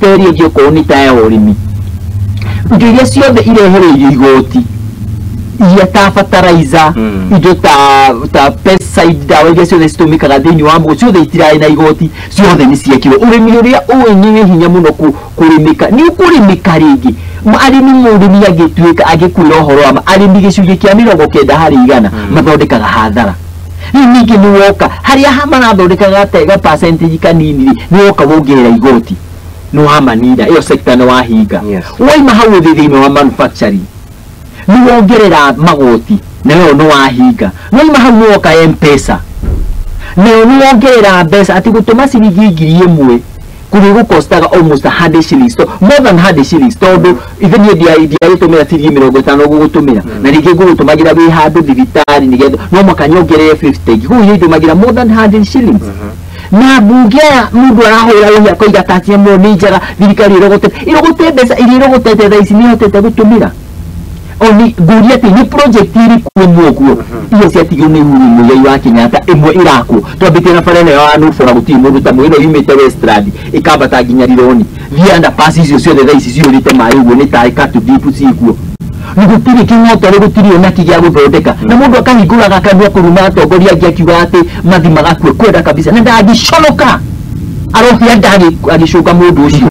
Sector ĩrĩa ĩngĩ, okorwo nĩ ta ya ũrĩmi, indo iria ciothe irehereirio igoti, iria ta fertilizer, indo ta pesticide, ndawa iria ciothe citũmĩkaga thĩinĩ wa mũgũnda, ciothe itirarĩ na igoti, ciothe nĩ ciekirwo. Ũrĩmi ũrĩa ũĩ nĩ wĩ hinya mũno kũrĩmĩka, nĩ ũkũrĩmĩka rĩngĩ. Arĩmi, mũrĩmi angĩtuĩka angĩkwĩra ũhoro wa ma, arĩmi gĩcunjĩ kĩa 90% mathondekaga hathara. Rĩu ningĩ nĩ woka harĩa marathondekaga ga percentage kanini rĩ, nĩ woka wongerera igoti, nĩ wamanina ĩyo sector, nĩ wahinga. Waima hau ũthĩ thĩinĩ wa manufacturing, nĩ wongerera magoti, nayo nĩ wahinga. Waima hau nĩ woka M-Pesa, nayo nĩ wongerera mbeca, atĩ gũtũma ciringi 1000 kũrĩ gũkostaga almost 100 shillings, to more than 100 shillings, tondũ ithe niĩ ndiagĩtũmĩra ciringi 50 gũgũtũmĩra, na rĩngĩ ngũgũtũmagĩra wĩ handũ thibitarĩ, nĩgetha no mũhaka nyongerere 50. Koguo iria ndũmagĩra more than 100 shillings. Na mbunge aya, mũndũ arahũra rũhĩ akoiga tax ĩmwe nĩ njega, thirikari ĩrogote ĩrogote mbeca iria ĩrogotete thaa ici nĩ ĩhotete gũtũmĩra. Oni ngũria atĩ nĩ project ĩrĩkũ ĩmwe ũguo iria ciatigwo nĩ Uhuru Muigai wa Kenyatta ĩmwe ĩrakwo? Twambĩtie na bara ĩno ya Nubora, gũtirĩ mũndũ ta ĩno yumĩte Westland ĩkambata nginya Rironi, thiĩ underpass icio ciothe thaa ici ciyũrĩte maĩ ũguo, nĩ tarĩ katu deep cikuo, nĩ gũtirĩ kĩng'otore, gũtirĩ ona kĩ gĩa gũthondeka, na mũndũ akahingũraga kanua kũruma atongoria angĩ akiuga atĩ mathi magakue kwenda kabisa, na ndangĩconoka, arohia nda agĩcũnga mũndũ ũcio.